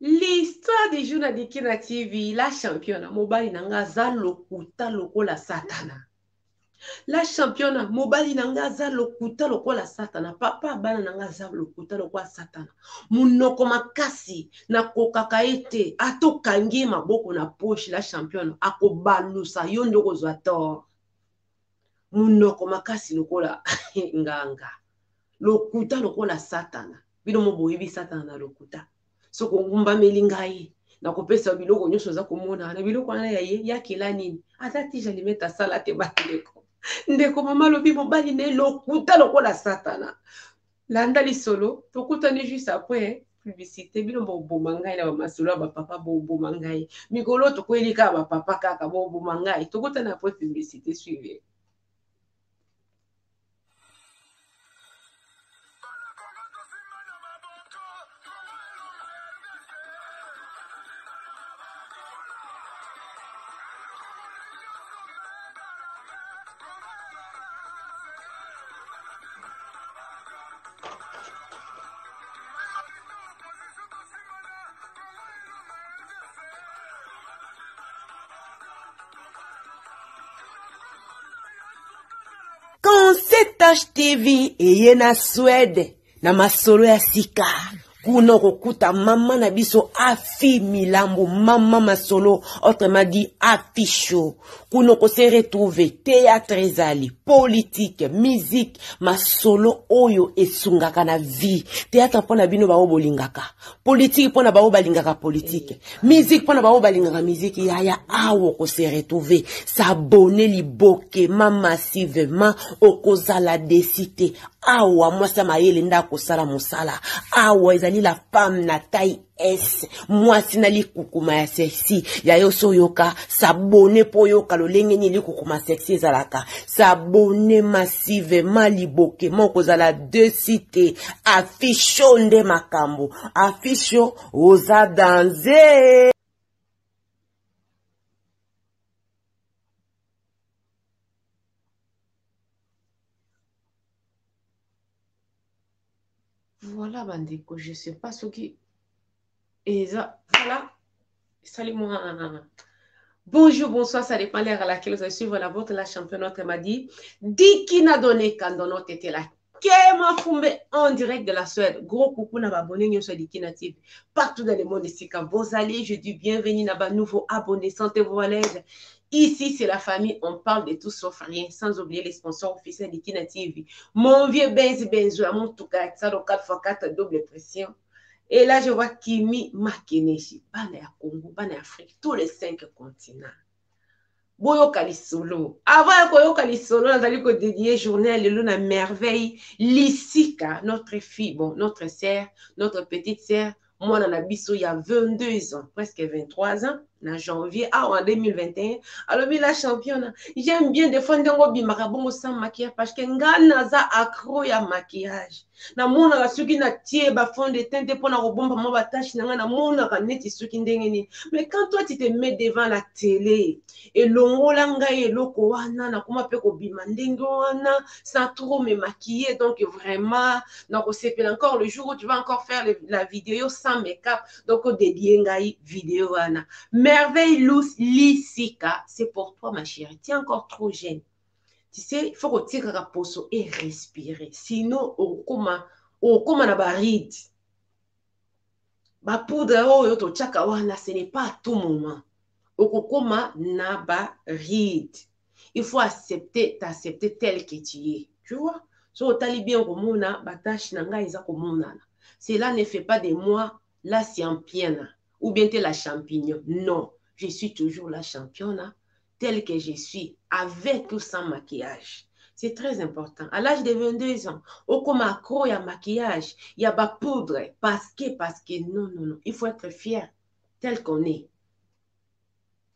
L'histoire du jour na Dikina TV, la championne, mobali na nga aza lokuta lokola Satana. La championne, mobali na nga aza lokuta lokola Satana. Papa bana na nga aza lokuta lokola Satana. Munoko makasi nakokaka ye te, ata okangi ye maboko na poche, la championne akobalusa yo nde okozwa tort. Munoko makasi lokola nganga. Lokuta lokola Satana. Bino mo boyebi Satana na lokuta. Soki ongumbameli ngai, nakopesa biloko nyonso oza komona na biloko wana ya ye yakela nini? Ata tija limete asala te bandeko. Ndeko mama alobi mobali na ye lokuta lokola Satana. Landa lisolo, tokutani juste après publicité. Bino boboma ngai na bamasolo ya bapapa, boboma ngai. Mikolo tokweli kaka bapapa kaka, boboma ngai. Tokutani après publicité, suivez. Concept TV eye na Suède na masolo ya sika kuna okokuta mama na biso Afi Milambo, mama masolo, autrement dit Afi Show. Kuna okose retrouver théâtre ezali, politique, musique, masolo oyo esungaka na vie. Théâtre mpo na bino baoyo bolingaka, politique mpo na baoyo balingaka politique, musique mpo na baoyo balingaka musique. Yaya awa okose retrouver, s'abonner libokema massivement, okozala desi te. Awa mwasi ya mayele nde akosala mosala. Awa ezali la femme na taille S, mwasi na likukuma ya sexy. Ya yo so yoka, s'abonner po yoka lolenge nini likukuma sexy ezalaka. S'abonner massivement libokema, okozala desi te. Affiche nde makambo, affiche oza danze. Voilà bandeko, je sais pas soki eza voilà esali mwa bonjour, bonsoir, ça dépend l'heure à laquelle vous allez suivre la vôtre, la championne, notre m'a dit Dikina Donné Kandono Tete la Kema Fumbe en direct de la Suède. Gros coucou na abonné nyonso ya Dikina TV partout dans le monde esika vous allez, je dis bienvenue na ba nouveaux abonnés, sentez-vous à l'aise. Ici, c'est la famille, on parle de tout sauf rien, sans oublier les sponsors officiels d'Ikina TV. Mon vieux Benz Benzo, à mon tout cas, ça, 4x4, double pression. Et là, je vois Kimi Makeneshi, bana ya Congo, bana ya Afrique, tous les 5 continents. Boyoka lisolo. Avant ya koyoka lisolo, nazali ko dédier journée ya lelo na merveille Lisika, notre fille, bon, notre sœur, notre petite sœur, mwana na biso ya 22 ans, presque 23 ans, na janvier awa en 2021, alobi la championne, j'aime bien des fois ndenge obimaka bongo sans maquillage parce que nga naza accro ya maquillage. Namonaka soki natie ba fond de teint te mpona kobomba mwa ba tache na nga, namonaka neti soki ndenge nini. Mais quand toi tu te mets devant la télé, elongola ngai eloko wana, nakoma pe kobima ndenge wana sans trop me maquiller. Donc vraiment nakosepela encore le jour où tu vas encore faire la vidéo sans make-up. Donc odédier ngai vidéo wana. Merveille Lous Lisika, c'est pour toi ma chérie, tu es encore trop jeune. Tu sais, il faut kotikaka poso et respirer. Sinon okoma na ba rides. Ba poudre oyo totiaka wana, ce n'est pas à tout moment. Okokoma na ba rides. Il faut accepter, t'accepter tel que tu es. Tu vois? So otali bien komona ba tâche na ngai eza komonana. Cela ne fait pas de moi la championne ou bien te la champignon. Non, je suis toujours la championne telle que je suis, avec ou sans maquillage. C'est très important. À l'âge de 22 ans, okoma accro ya maquillage, ya ba poudre, parce que non, non, non. Il faut être fier tel qu'on est.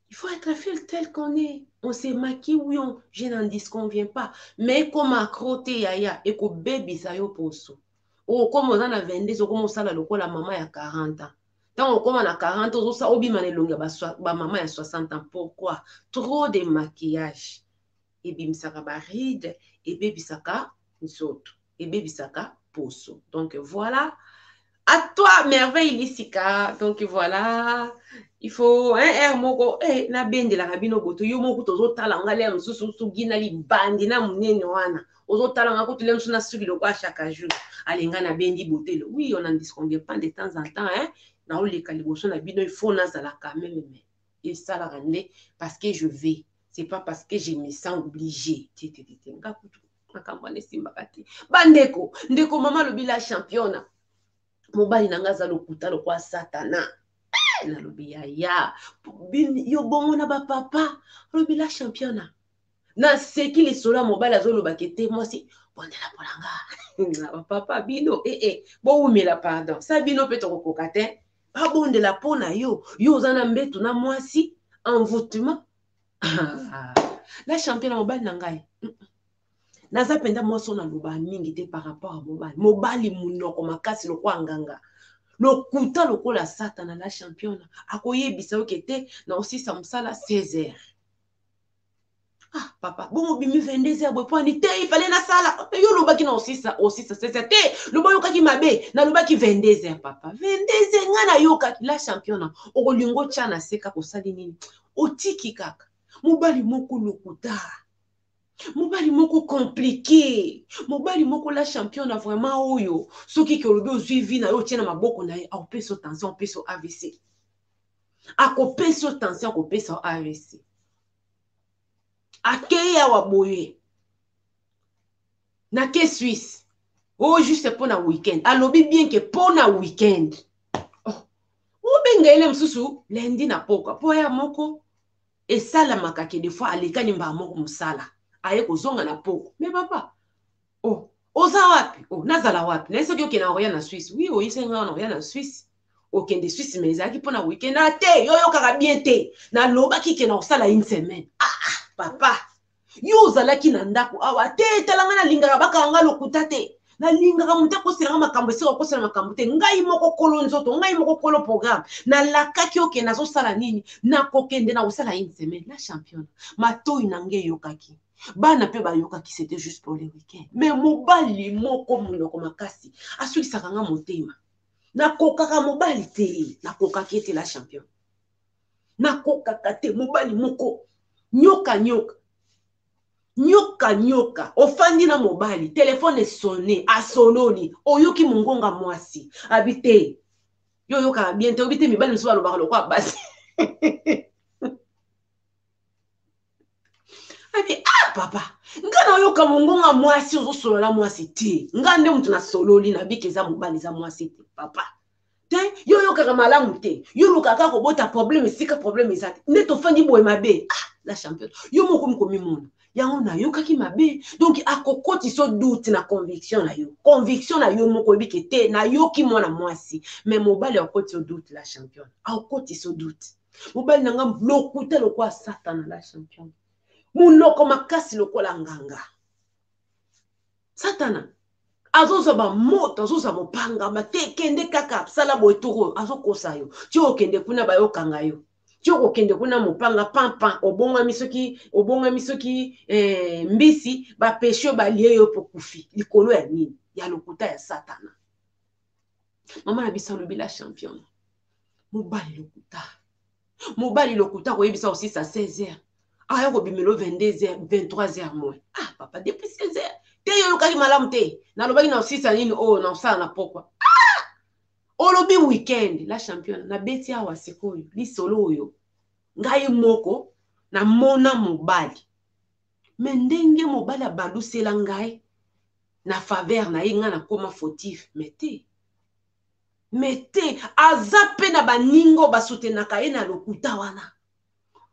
Il faut être fier tel qu'on est. On se maquille, oui, on, je n'en disconviens pas. Mais comme accro te yaya, et ko baby sa yo poso. O comme on a 22, comme on lokola maman ya 40 ans. Tant on comme on a 40 ans, ça obima na elongi ya ba maman ya 60 ans. Pourquoi? Trop de maquillage. Ebimisaka ba rides, ebebisaka nzoto, ebebisaka poso. Donc voilà. À toi, Merveille Lissika. Donc voilà, il faut un air moko eh nabendelaka bino boto yo moko tozotala nga lea mosusu suki na libandi na monene wana ozotala nga kutu lea mosusu na suki lokola chaque jour alinga nabendi botelo. Oui, on en disconvient pas de temps en temps, hein. Naoleka liboso na bino, il faut nazala quand même, mais esalaka nde parce que je vais, c'est pas parce que je me sens obligé. Te te te te, nga kutu makambo wana esimbaka te. Bandeko, ndeko mama alobi la championa, mobali na nga aza lokuta lokola satana. Eh, nalobi yaya yo bongo na bapapa. Alobi la championa, naseki lisolo ya mobali azolobaka ete mwasi bondela mpo na nga. Bapapa bino ee eh, eh, bowumela pardon, sa bino mpe tokokoka te babondela mpo na yo. Yo oza na mbetu na mwasi envoûtement. La championa, mobali na ngai, naza mpenza mwasi oyo naloba mingi te par rapport ya mobali. Mobali monoko makasi lokola nganga, lokuta lokola satana. La championa, akoyebisa yo ke te na osisa mosala 16 heures. Ah papa, bongo obimi 22 heures boye poani te? Ifale nasala yo olobaki na osisa osisa 16 heures te. Loba oyokaki mabe, nalobaki 22 heures papa, 22 heures ngai nayokaki. La championa, okolinga otya na se kaka, osali nini? Otiki kaka mobali moko lokuta, mobali moko compliqué, mobali moko, la championa, vraiment oyo soki ke olobi ozwi vie na yo otie na maboko na ye, akopesa yo tension, akopesa yo AVC, akopesa yo tension, akopesa yo AVC. Akei awa boye, nake Suisse oyo juste mpo na weekend. Alobi bien ke mpo na weekend. Oh, obenga ye mosusu lundi na pokwa mpo ya moko esalamaka ke des fois alekani mbala moko mosala, aye kozonga na poko. Mais papa, oh, oza wapi? Oh, nazala wapi? Naye soki okende oya na Suisse. Oui, oyisi nga na oya na Suisse, okende Suisse, mais ezalaki mpo na weekend. A te, yo oyokaka bien te, nalobaki ke na kosala une semaine. Ah, ah, papa, yo ozalaki na ndako awa te. Tala ngai, nalingaka bakanga nga lokuta te. Nalingaka moto akoselanga makambo esika okosela makambo te. Ngai moko kolo nzoto, ngai moko kolo programme. Nalakaki oke nazosala nini, nakokende na kosala une semaine. La championne, matoi na ngai eyokaki, bana mpe bayokaki, c'était juste pour le week-end. Mais mobali moko monoko makasi, asukisaka nga motema. Nakokaka mobali te, nakokaki ete la championne, nakokaka te. Mobali moko nyoka nyoka nyoka nyoka. Ofandi na mobali, telefone esone, asololi, oyoki mongonga mwasi. Abi te, yo oyokaka bien te. Oyebi te, mibali mosusu balobaka lokola basi. Abi ah papa, nga nayoka mongonga mwasi, ozosolola mwasi te. Nga nde moto nasololi, nabiki eza mobali, eza mwasi te. Papa te, yo oyokaka malamu te. Yo olukaka kaka kobota problème esika problème eza te. Nde tofandi boye mabe. Ah la championne, yo moko okomi komimona yango nayokaki mabe. Donc akokotisa doute na conviction na yo, conviction na yo moko oyebi ke te, nayoki mwana mwasi, mais mobali akotisa doute. La championne, akotisa doute. Mobali na nga lokuta lokola satana. La championne, monoko makasi lokola nganga satana. Azozwa bamoto, azozwa mopanga te, kende kaka sala boye. Tour oyo azokosa yo ti okende kuna, bayokanga yo ti okokende kuna, mopanga pampan. Obongami soki obongami soki eh, mbisi bapeshe yo, balie yo mpo kufi likolo ya nini? Ya lokuta ya satana. Mama na biso alobi la championne, mobali lokuta, mobali lokuta. Koyebisa osisa 16 heures, aya kobimela 22 heures, 23 heures moins. Ah papa, depuis 16 heures te, yo oyokaki malamu te. Nalobaki na osisa nini oyo na osala na pokwa. Ah, olobi weekend. La championne, nabeti awa sikoyo lisolo oyo ngai moko namona mobali. Me ndenge mobali abalusela ngai na faveur na ye, ngai nakoma fautif. Me te, me te, aza mpe na baninga oyo basutenaka ye na lokuta wana.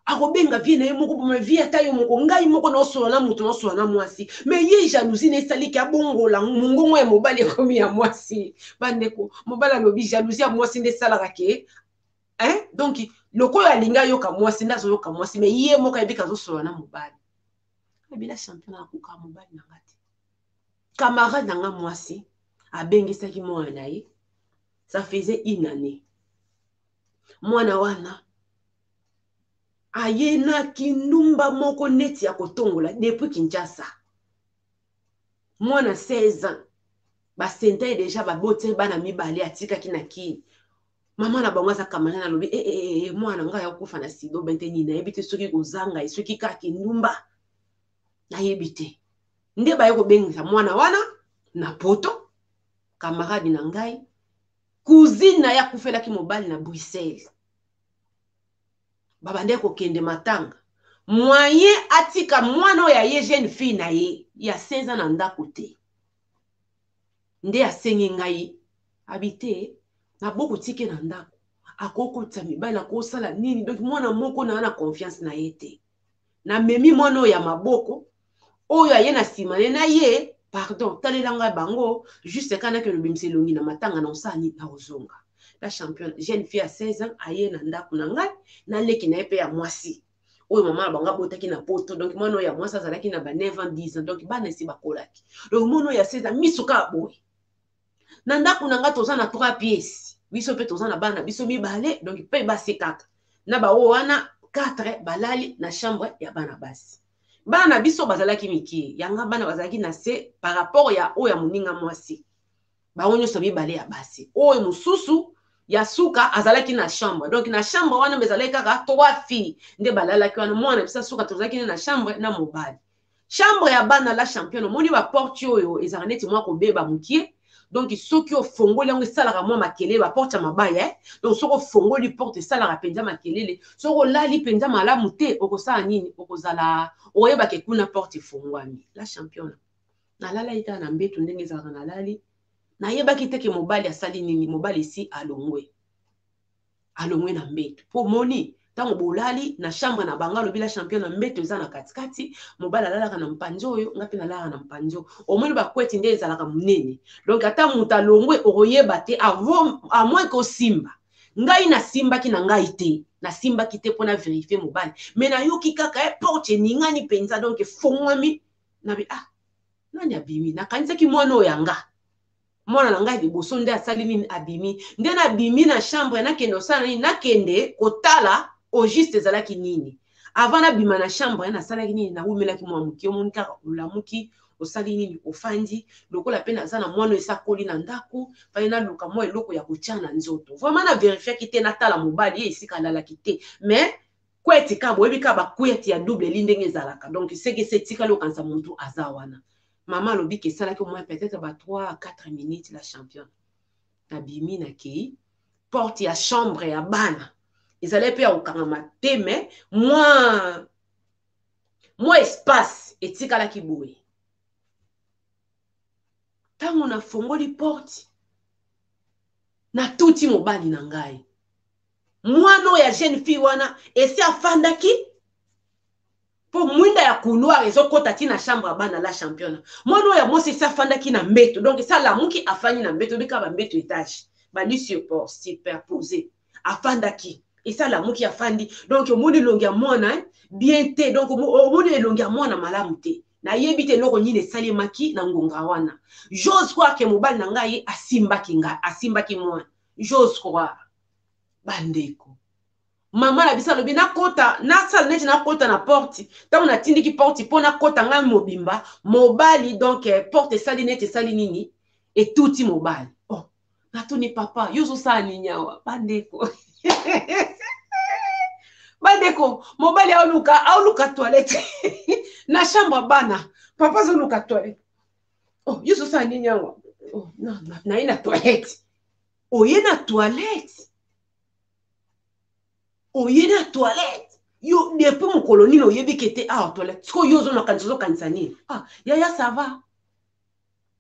Akobenga vie na ye moko boma vie, ata yo moko, ngai moko naosola na moto, naosola na mwasi, me ye jalousie na esaliki abongola mongongo ya mobali ekomi ya mwasi. Bandeko, mobali alobi jalousie ya mwasi nde esalaka ke, hein? Donc lokola alingi ayoka mwasi nde azoyoka mwasi, me ye moko ayebika azosola na mobali. Abila champion, akoka mobali na nga te. Camarade na nga mwasi abengisaki mwana na ye, ça faisait une année. Mwana wana aye na kindumba moko neti ya kotongola depuis Kinshasa. Mwana 16 ans. Basenta ye deja, baboti bana mibale, atikaki na Kini. Mama na bango aza camarade, alobi e, e, e, mwana ngai akokufa na sida obente nini, nayebi te soki kozanga ye, soki kaka kindumba, nayebi te. Nde baye kobengisa mwana wana na Poto. Camarade na ngai, cousine na ye akufelaki mobali na Bruxelles, babandaki kokende matanga. Moyen atika mwana oyo aye, jeune fille na ye ya 16 ans, na ndako te. Nde asengi ngai, abi te, nabokotike na ndako, akokotisa mibali, akosala nini. Donc mwana moko naa na confiance na ye te. Namemi mwana oyo ya maboko oyo aye na nsima ne na ye. Pardon, talela ngai bango juste kaka nakende obimisa elongi na matanga na osala nini, na kozonga. La championne, jeune fille ya 16 ans aye na ndako na ngai na leki na ye mpe ya mwasi oyo mama na bango abotaki na Poto. Donc mwana oyo ya mwasi azalaki na ba 9 ans, 10 ans. Donc bana esi bakolaki. Donc mwana oyo ya 16 ans, miso kaka boye na ndako na ngai. Toza na 3 pièces, biso mpe toza na bana biso mibale, donc mpe basi kaka na baoyo wana 4 balali na chambre ya bana basi. Bana na biso bazalaki mikie, yanga bana bazalaki na se par rapport ya oyo ya moninga mwasi. Bango nyonso mibale ya basi, oyo mosusu ya suka azalaki na chambre. Donc na chambre wana ezalaki kaka trois filles nde balalaki wana. Mwana biso suka tozalaki nde na chambre na mobali, chambre ya bana. La championne, omoni baporte oyo ezalaka neti mwa kobeba mokie. Donc soki ofongoli yango, esalaka mwa makelele, baporte ya mabaya, eh? Donc soki ofongoli porte, esalaka mpenza makelele. Soki olali mpenza malamu te, okosala nini? Okozala oyebaka kuna porte efongwami. La championne, nalalaki kaka na mbeto ndenge ezalaka. Nalali, nayebaki te ke mobali asali nini. Mobali esi alongwe, alongwe na mbeto. Mpo moni ntango bolali na chambre na bango, alobi la champion, na mbeto eza na katikati, mobali alalaka na mpanzi oyo, nga mpe nalalaka na mpanzi oyo. Omoni bacouette nde ezalaka monene, donc ata moto alongwe, okoyeba te à moins kosimba. Ngai nasimbaki na ngai te, nasimbaki te mpona vérifier mobali, mais nayoki kaka porte eningani mpenza, donc efongwami. Nabi: "Ah, nani abimi?" Nakanisaki mwana oyo ya nga, mwana na ngai liboso nde asali nini, abimi. Nde nabimi na chambre, nakende kosala nini? Nakende kotala au juste ezalaki nini. Avant nabima na chambre, nasalaki nini? Nawumelaki mwa moke. Omoni kaka olamuki, osali nini? Ofandi lokola mpe naza na mwana esakoli na ndako, fallait naluka mwa eloko ya kotia na nzoto. Vraiment navérifiaki te, natala mobali ye esika alalaki te, mais couette kaka, boyebi kaka bacouette ya double lit ndenge ezalaka. Donc seke se etikali, okanisa motu aza wana. Mama alobi ke esalaki au moins peut-être ba 3 à 4 minutes. La championne, nabimi, nakei, porte ya chambre ya bana ezalaki mpe ya kokangama te, mais mwa espace etikalaki boye. Ntango nafongoli porte, natuti mobali na ngai. Mwana oyo ya jeune fille wana esi afandaki, mpo mwinda ya couloir ezokɔta ti na chambre ya bana. La championne, mwana oyo ya mwasi esi afandaki na mbeto. Donc esi alamuki, afandi na mbeto, obika bambeto étage, balits superposé. Afandaki, esi alamuki, afandi. Donc omoni elongi ya mwana bien te, donc omoni elongi ya mwana malamu te. Nayebi te eloko nini esalemaki na ngonga wana. J'ose croire ke mobali na ngai asimbaki ngai, asimbaki mwana, j'ose croire. Bandeko, mama na biso alobi nakota, nasala neti nakota na porte. Ntango natindiki porte mpo nakota ngai mobimba, mobali, donc porte esali neti esali nini, etuti mobali. Oh, natuni: "Papa, yo ozosala nini awa?" Bandeko, bandeko, mobali aoluka toilette na chambre bana. Papa azoluka toilette. "Oh, yo ozosala nini awa?" "Oh, naye na toilette." Oye na toilette? Oye na toilette yo depuis mokolo nini? Oyebi ke te awa toilette. Sikoyo yo ozomakanisa, ozokanisa nini? "Ah yaya, ça va?"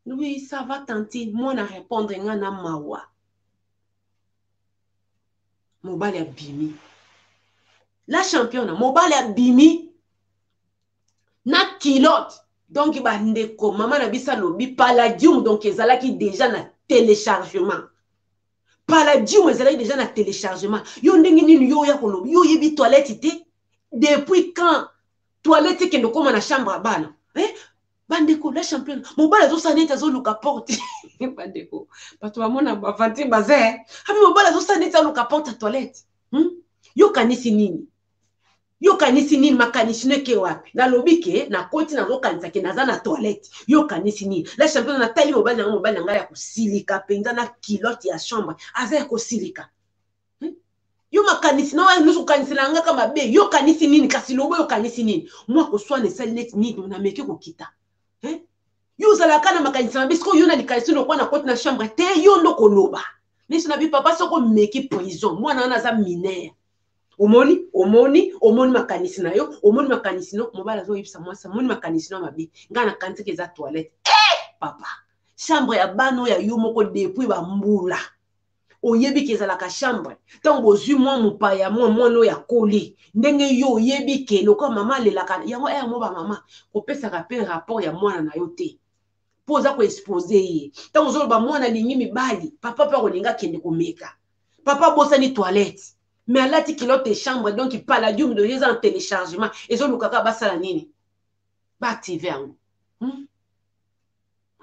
"Oui, ça va, tantine." Mwana répondre nga na mawa. Mobali abimi. La championne, mobali abimi na culotte. Donc bandeko, mama na biso alobi palladium, donc ezalaki déjà na téléchargement. Palladium ezalaki déjà na téléchargement. Yo ndenge nini yo oya koloba yo oyebi toilette te? Depuis quand toilette ekende okóma na chambre ya bana, eh? Bandeko, la championne, mobali azosala neti azoluka porte. Bandeko, bato bamona bavanti baza abi mobali azosala neti aluka porte ya toilette, Yokanisi nini? Yokanisi nini? Makanisi no eke wapi? Nalobi ke nakoti, nazokanisa ke naza na toilette. Yokanisi nini, la championne? Natali mobali na ngai, mobali na ngai ya kosilika mpenza na culotte ya chambre, aza ya kosilika. Yo makanisi na wana nyonso okanisela nga kaka mabe. Yokanisi nini? Kasi lobo, yokanisi nini? Mwa koswana esali neti nini, nameki kokita. Yo ozalaka na makanisi mabe. Sikoyo yo na likanisi lokwa nakoti na chambre te, yo ndo koloba miso na bi papa, soki omeki prison, mwana wana aza mineur. Omoni, omoni, omoni makanisi na yo, omoni makanisi no. Mobali azoyebisa mwasi: omoni makanisi no mabe, ngai nakanisaki eza toilette. Eh, papa, chambre ya bana oyo ya yo moko depuis bambula, oyebi ke ezalaka chambre. Ntango bozwi mwa mopaya, mwa mwana oyo akoli ndenge yo oyebi ke lokola mama alelaka yango ere mo, bamama kopesaka mpe rapport ya mwana na yo te, mpo oza koexposer ye. Ntango ozoloba mwana alingi mibali, papa mpe akolinga akende komeka. Papa abosani toilette, mais alati culotte chambre, donc palladium de eza en téléchargement, ezolukaka basala nini, baactiver yango,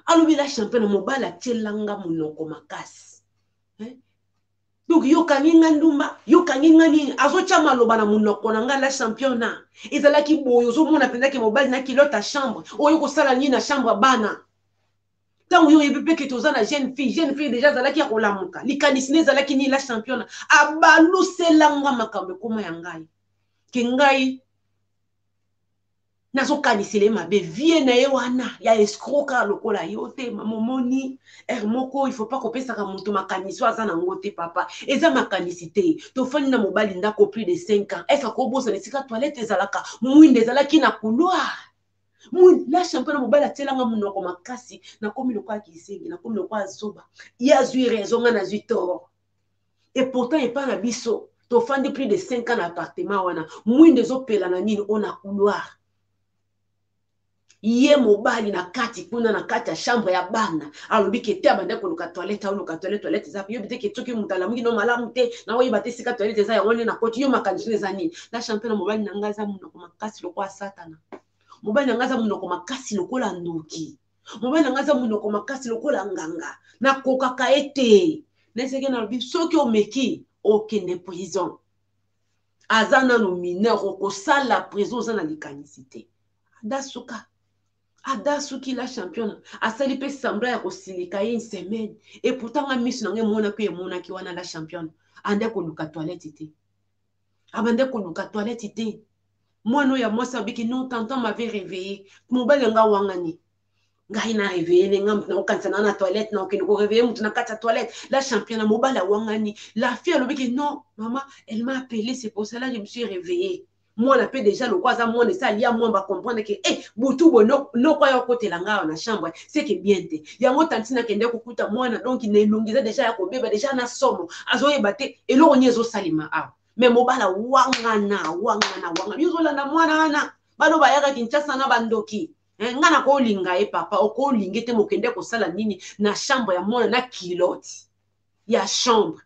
Alobi la championne, mobali atielanga monoko makasi, eh? Donc yokangi nga ndumba, yokangi nga nini, azotya maloba na monoko na ngai. La championne, ezalaki boye, ozomona mpenza ke mobali na culotte ya chambre oyo kosala nini na chambre bana, ntango yo oyebi mpe ke toza na jeune fille. Jeune fille déjà azalaki ya kolamuka, likanisi ne ezalaki nini? La championne, abaluselanga makambo ekóma ya ngai, ke ngai nazokanisela ye mabe, vie na ye wana ya escroc kaka lokola yo te. Mama, omoni ere moko il faut pas kopesaka moto makanisi oyo aza nango te. Papa, eza makanisi te. Tofandi na mobali ndako plus de 5 ans, est-ce akobosana esika toilette ezalaka? Mwinda ezalaki na couloir. La championne, mobali atielanga monoko makasi, nakomi lokola kizengi, nakomi lokola zoba. Ye azwi raison, nga nazwi tort. Et pourtant epai na biso tofandi plus de 5 ans na appartement wana, mwinda ezopela na nini oyo na couloir. Ye mobali na kati kuna, na kati ya chambre ya bana, alobi ke te, abandi koluka toilette, aoluka toilette, toilette eza. Yobi te ke soki moto alamuki no malamu te, na oyeba te esika toilette eza. Yango nde nakoti. Yo makanisi eza nini? La championne, mobali na ngai aza monoko makasi lokola Satana. Mobali na ngai aza monoko makasi lokola ndoki. Mobali na ngai aza monoko makasi lokola nganga. Nakokaka ye te. Neseke nalobi soki omeki, okende prison. Aza nano mineur, okosala prison, oza na likanisi te. Adasuka, adasuki. La championne, asali mpe semblant ya kosilika ye une semaine, et pourtant nga miso na ngai emonaki, emonaki wana. La championne, ande koluka toilette te, abande koluka toilette te. Mwana oyo ya mwasi abiki: non, tonton m'avait réveillé. Mobali nga wangani ngai na réveillé ne nga mutu nakokanisa na na toilette, na okende koréveiller mutu na kati ya toilette. La championne, mobali awangani. La fille alobiki: non mama, elle m'a appelé, c'est pour cela que je me suis réveillé. Mwana mpe déjà lokwa aza mwana, esi alia mwa, bacomprendre ke e butu boye noko aya okotela ngai awa na chambre, c'est que bien te. Yango tanti nakende kokuta mwana, donc na elongi eza déjà ya kobeba, déjà na somo, azoyeba te eloko nini ezosalema awa. Mais mobala wangana, wangana, wangana. Yo ozolanda mwana wana, bano bayaka Kinshasa na bandoki. Eh, nga nakolinga ye. Papa, okolinga te, mokende kosala nini na chambre ya mwana na culotte ya chambre,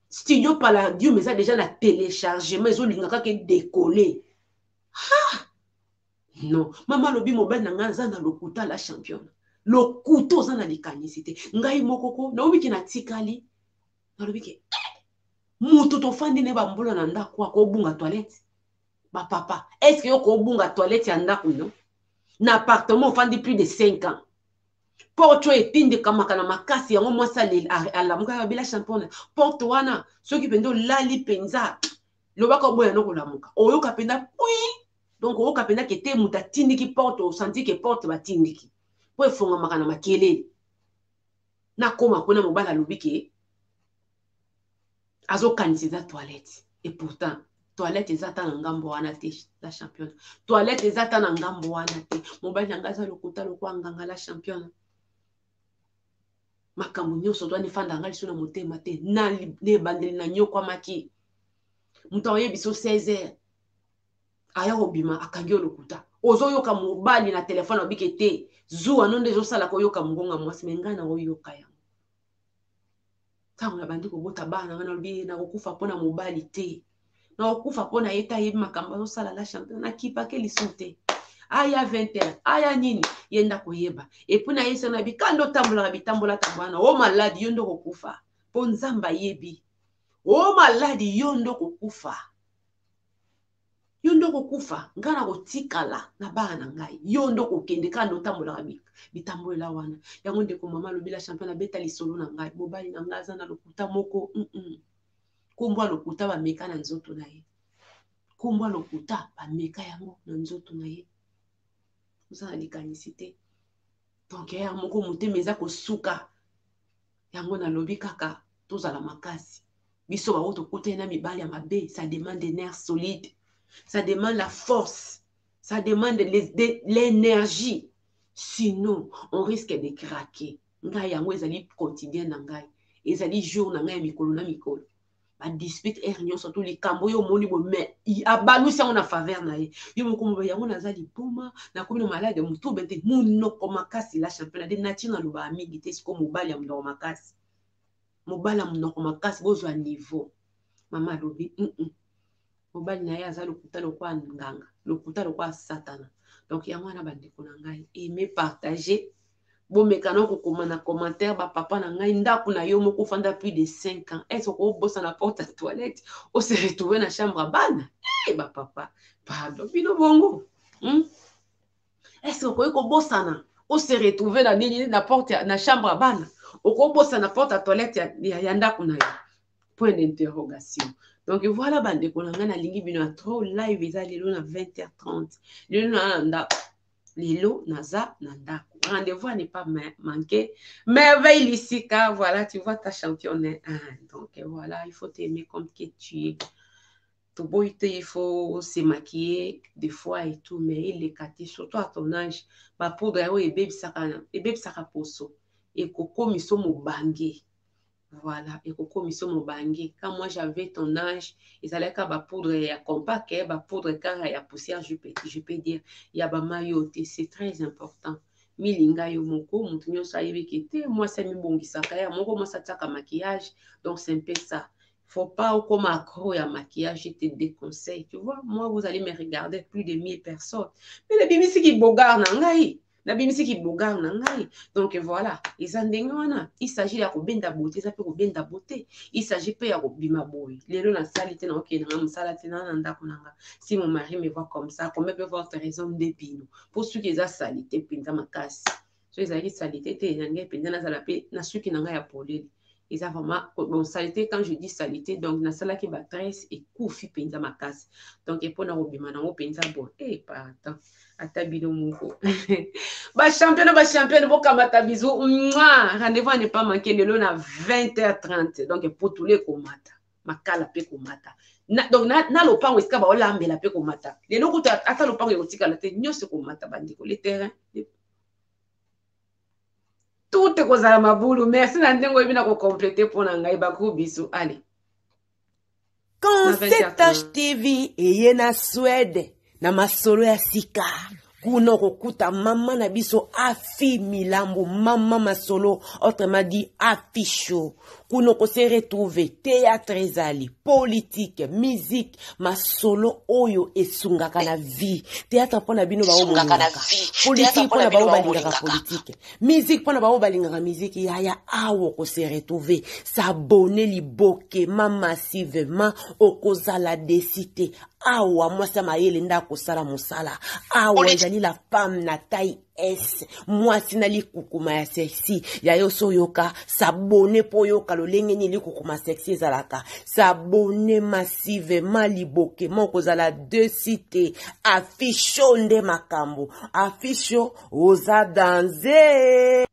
Studio Palladium eza déjà na téléchargement, ezolinga kaka edécoller. Ha non, mama alobi mobali na ngai aza na lokuta. La championne, lokuta, oza na likanisi te. Ngai moko ko naobiki, natikali nalobi ke eh, moto tofandi ne bambula na ndako akobunga toilette. Bapapa, est ce que yo kobunga toilette ya ndako no na appartement ofandi plus de 5 ans? Porte oyo etindikamaka na makasi yango, mwasi alamukaka babela. Championne, porte wana soki mpenza olali mpenza, lobaka oboya no kolamuka, oyoka mpenza pui. Donc oyoka mpenza ke te moto atindiki porte, osanti ke porte batindiki mpo efongamaka na makelele. Nakóma kuna, mobali alobi ke azokanisa eza toilette, et pourtant toilette eza ata na ngambo wana te. La championne, toilette eza ata na ngambo wana te. Mobali na ngai aza lokuta lokwa nganga. La championne, makambo nyonso to wana efanda ngai liso na motema te. Na ebandeli na nyokwamaki. Moto aoyebi so 16 heures aya kobima, akangi yo lokuta. Ozoyoka mobali na telefone abike te, zuwa no nde ezosala koyoka mongonga mwasi me ngai naoyoka yango. Ntango nabandi kobota bana ngai, nalobi nakokufa mpo na mobali te, nakokufa mpo na ye te. Ayebi makambo azosala. La championne, nakipake liso te. Aya 20 heures, aya nini, ye nda koyeba. Et puis nayesa na bikanda, otambolaka bitambola tambola na o maladi, yo nde okokufa, mpo Nzambe ayebi o maladi, yo nde okokufa. Yo nde okokufa, ngai nakotikala na bana na ngai. Yo nde okokende kaka nde otambolaka bitambolela wana. Yango ndeko mama alobi la championne abeta lisolo na ngai. Mobali na ngai aza na lokuta moko. Kombo ya lokuta bameka na nzoto na ye. Kombo ya lokuta bameka yango na nzoto na ye. Oza na likanisi te. Donc ya moko motema eza kosuka. Yango nalobi kaka tozala makasi. Biso baoyo tokutani na mibali ya mabe, ça demande des nerfs solides. Ça demande la force. Ça demande l'énergie. Sinon, on risque de craquer. Ngai yango ezali quotidien na ngai. Ezali jour na ngai ya mikolo na mikolo. Ba dispute heure nyonso to likambo yo omoni boye mais abalusi yango na faveur na ye. Yo moko mobali yango naza liboma, nakomi na malade ya motu bete munoko makasi la championne de nature nalobaka mingi te siko mobali ya munoko makasi. Mobali ya munoko makasi bozwa niveau. Mama alobi Mobali na ye aza lokuta lokola nganga, lokuta lokola satana. Donc yango wana bandeko na ngai, aimer, partager. Bomeka na kokoma na commentaire ba papa na ngai, ndako na yo moko ofanda plus de 5 ans. Est-ce que okobosa na porte ya toilette, o se retrouver na chambre ya bana? Eh ba papa, pardon bino bongo. Est-ce que okoki kobosana o se retrouver na nini na porte ya, na chambre ya bana? Okobosana porte ya toilette ya ndako na yo? Point d'interrogation. Donc voilà bandeko na ngai, nalingi bino ya trop. Live eza lelo na 20h30. Lelo na na ndako. Lelo naza na ndako. Rendez-vous à ne pas manquer. Merveille Lissika, voilà, tu vois ta championne. Hein? Donc voilà, il faut t'aimer comme que tu es. Toboyi te, il faut se maquiller des fois et tout, mais eleka te, surtout à ton âge. Ba poudre oyo ebebisaka poso. Ekokomisa mobange. Voilà, ekokomisa mobange. Quand moi j'avais ton âge, ezalaki kaka ba poudre ya compact, ba poudre kaka ya poussière, je peux dire, ya ba mayo te, c'est très important. Milinga yo moko, mutu nyonso ayebi ke te, mwasi amibongisaka ya moko, mwasi atiaka maquillage, donc c'est un peu ça. Faut pas okoma accro ya maquillage, je te déconseille. Tu vois, moi vous allez me regarder plus de 1000 personnes. Mais nabimisi ki bogar na ngai. Nabimisi ki bogar na ngai. Donc voilà, eza ndenge wana. Il s'agit ya kobenda beauté, eza pe kobenda beauté. Il s'agit pe ya kobima boye. Lelo nasali te na okende na mosala te na ndako na nga. Si mon mari me voit comme ça, combien peut votre raison nde bino? Po soki eza salité mpenza makasi. So ezalaki salité te, na ngai mpenza nazala pe na suki na ngai ya polele. Eza vraiment bon salité. Quand je dis salité, donc nasalaki ba tresse ekufi mpenza makasi. Donc mpona kobima nango mpenza bon, eh pardon, ata bino moko. Ba championne, ba championne, bokamata bisous. Mouah! Rendez-vous à ne pas manquer lelo na 20h30. Donc potule komata, makala pe komata. Na, donc na lopango esika ba olambela pe komata. Lelo kuta ata lopango ekotikala te, nyonso komata bandeko, le terrain. Tout ekozala mabulu. Merci na ndenge oyebi na kokomplete mpo na ngai. Ba gros bisous. Allez. Quand CH TV eye na Suède na masolo ya sika, kuna okokuta mama na biso Afi Milambo, mama masolo, autrement dit Afi Show. Kuna okose retrouver théâtre ezali, politique, musique, masolo oyo esungaka na vie. Théâtre mpona bino baoyo bolingaka politique, mpona baoyo balingaka politique, musique mpona baoyo balingaka musique. Yaya, awa okose retrouver, s'abonner libokema massivement, okozala desi te. Awa mwasi ya mayele nde akosala mosala. Awa ezali la femme na taille S, mwasi na likukuma ya sexy. Ya yo so yoka, s'abonner po yoka lolenge nini likukuma sexy ezalaka. S'abonner massivement libokema, okozala desi te. Affiche nde makambo, affiche oza danze.